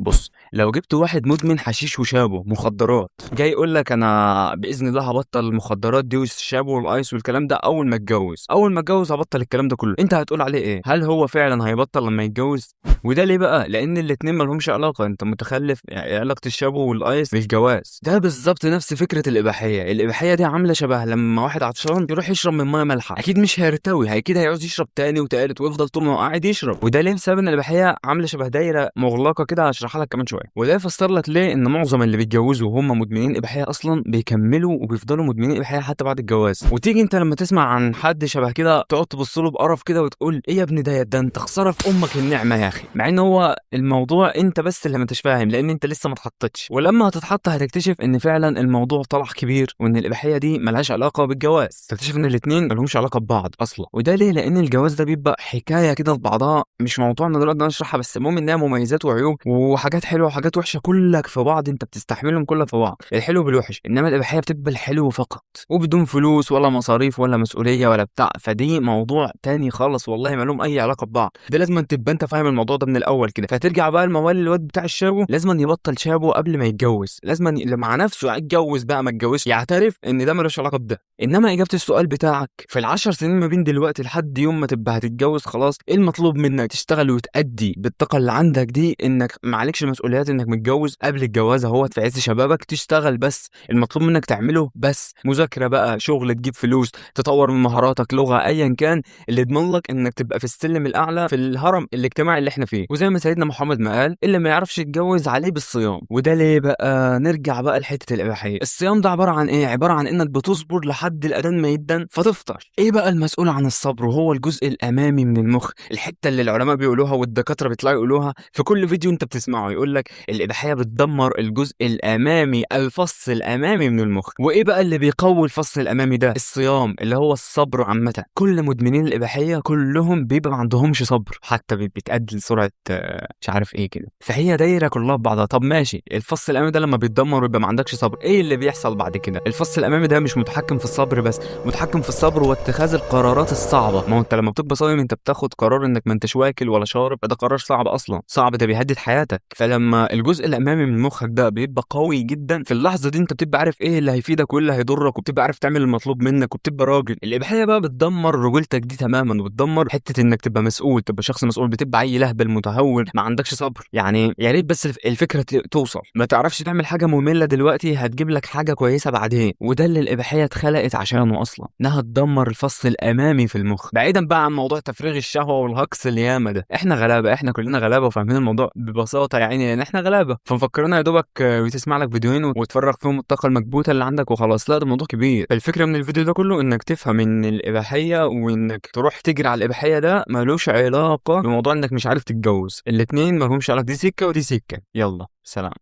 بص، لو جبت واحد مدمن حشيش وشابو مخدرات جاي يقول لك انا باذن الله هبطل المخدرات دي والشابو والايس والكلام ده اول ما اتجوز، اول ما اتجوز هبطل الكلام ده كله، انت هتقول عليه ايه؟ هل هو فعلا هيبطل لما يتجوز؟ وده ليه بقى؟ لان الاتنين مالهمش علاقة. انت متخلف، يعني علاقة الشابو والايس بالجواز ده بالظبط نفس فكرة الاباحية. الاباحية دي عامله شبه لما واحد عطشان يروح يشرب من مية مالحة، اكيد مش هيرتوي، اكيد هيعوز يشرب تاني وتالت ويفضل طول ما هو قاعد يشرب. وده ليه؟ بسبب ان الاباحية عامله شبه دايرة مغلقة كده، هشرحها لك كمان شوية. وده يفسر لك ليه ان معظم اللي بيتجوزوا وهم مدمنين اباحية اصلا بيكملوا وبيفضلوا مدمنين اباحية حتى بعد الجواز. وتيجي انت لما تسمع عن حد شبه كده تقعد تبص له بقرف كده وتقول ايه يا ابني ده انت خسارة في امك النعمة يا اخي، مع ان هو الموضوع انت بس اللي ما انتش فاهم، لان انت لسه ما اتحطتش. ولما هتتحط هتكتشف ان فعلا الموضوع طلع كبير، وان الاباحية دي ملهاش علاقة بالجواز. تكتشف ان الاثنين ملهمش علاقة ببعض اصلا. وده ليه؟ لان الجواز ده بيبقى حكاية كده في بعضها، مش موضوعنا دلوقتي نشرحها، بس المهم انها مميزات وعيوب وحاجات حلوة وحاجات وحشة كلك في بعض، انت بتستحملهم كلك في بعض، الحلو بالوحش. انما الاباحية بتبقى الحلو فقط، وبدون فلوس ولا مصاريف ولا مسؤولية ولا بتاع، فدي موضوع تاني خالص والله ما لهم اي علاقة ببعض. ده لازم تبقى انت فاهم الموضوع ده من الاول كده. فترجع بقى الموال الواد بتاع الشابو لازم يبطل شابو قبل ما يتجوز، لازم مع نفسه يتجوز بقى ما يتجوزش، يعترف ان ده ملوش علاقة بده. انما اجابه السؤال بتاعك في العشر سنين ما بين دلوقتي لحد يوم ما تبقى هتتجوز خلاص، ايه المطلوب منك؟ تشتغل وتأدي بالطاقة اللي عندك دي، انك ما عليكش مسؤوليات انك متجوز قبل الجواز اهوت في عز شبابك، تشتغل بس المطلوب منك تعمله بس مذاكرة بقى، شغل، تجيب فلوس، تطور من مهاراتك، لغة، ايا كان اللي يضمن لك انك تبقى في السلم الاعلى في الهرم الاجتماعي اللي احنا فيه. وزي ما سيدنا محمد ما قال، اللي ما يعرفش يتجوز عليه بالصيام. وده ليه بقى؟ نرجع بقى لحته الاباحية. الصيام ده عبارة عن ايه؟ عبارة عن انك بتصبر لحد الاذان ما يدن فتفطر. ايه بقى المسؤول عن الصبر؟ وهو الجزء الامامي من المخ، الحتة اللي العلماء بيقولوها والدكاتره بيطلعوا يقولوها في كل فيديو انت بتسمعه، يقول لك الاباحية بتدمر الجزء الامامي، الفص الامامي من المخ. وايه بقى اللي بيقوي الفص الامامي ده؟ الصيام، اللي هو الصبر عامة. كل مدمنين الاباحية كلهم بيبقى ما عندهمش صبر، حتى بتأدي لسرعه مش عارف ايه كده. فهي دايرة كلها في بعضها. طب ماشي، الفص الامامي ده لما بيتدمر ويبقى ما عندكش صبر، ايه اللي بيحصل بعد كده؟ الفص الامامي ده مش متحكم في الصبر بس، متحكم في الصبر واتخاذ القرارات الصعبة. ما هو انت لما بتبقى صايم انت بتاخد قرار انك ما انتش واكل ولا شارب، ده قرار صعب اصلا، صعب، ده بيهدد حياتك. فلما الجزء الامامي من مخك ده بيبقى قوي جدا، في اللحظة دي انت بتبقى عارف ايه اللي هيفيدك وايه اللي هيضرك، وبتبقى عارف تعمل المطلوب منك، وبتبقى راجل. الاباحية بقى بتدمر رجولتك دي تماما، وبتدمر حتة انك تبقى مسؤول، تبقى شخص مسؤول، بتبقى عيل اهبل متهور ما عندكش صبر. يعني يا ريت بس الفكرة توصل، ما تعرفش تعمل حاجة مملة دلوقتي هتجيب لك حاجة كويسة بعدين. وده اللي الاباحية اتخلقت عشانه اصلا، انها تدمر الفص الامامي في المخ. بعيدا بقى عن موضوع تفريغ الشهوة والهجص الياما ده، احنا غلابة، احنا كلنا غلابة وفاهمين الموضوع ببساطة يعني، لان احنا غلابة، فمفكرين يا دوبك بتسمع لك فيديوهين وتفرغ فيهم الطاقة المكبوته اللي عندك وخلاص. لا، ده موضوع كبير. الفكرة من الفيديو ده كله انك تفهم ان الاباحية وانك تروح تجري على الاباحية ده ملوش علاقة بموضوع انك مش عارف تتجوز، الاتنين مالهمش علاقة، دي سكة ودي سكة. يلا سلام.